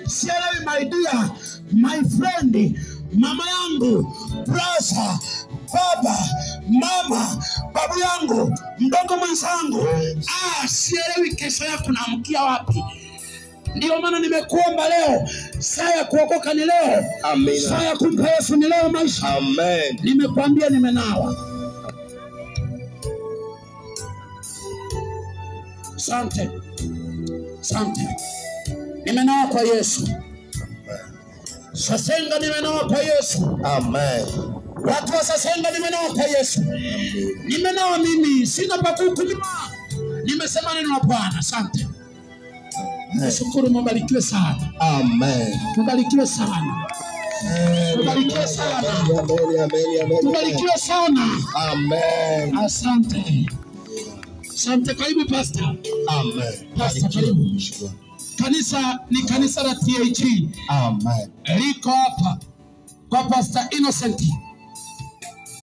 Sielewi my dear, my friend, mama yangu, brother, baba, mama, babu yangu, mdogo mwenzangu. Sielewi kesho yako naamkia wapi. Ndio maana nimekuomba leo, saa ya kuokoka ni leo. Amina. Saa ya kumpa Yesu ni leo maisha. Amen. Nimekwambia nimenawa. Asante. Asante. Nimenawa kwa Yesu. Sasenga nimenawa kwa Yesu. Amen. Watu wa Sasenga nimenawa kwa Yesu. Nimenawa mimi, sina pa kuhukumiwa. Nimesema neno la Bwana. Asante. Nashukuru, mbarikiwe sana. Amen. Mbarikiwe sana. Mbarikiwe sana. Mbarikiwe sana. Amen. Asante. Asante. Karibu pastor. Amen. Pastor, karibu. Kanisa ni kanisa la TAG. Amen. Liko hapa kwa Pastor Innocent.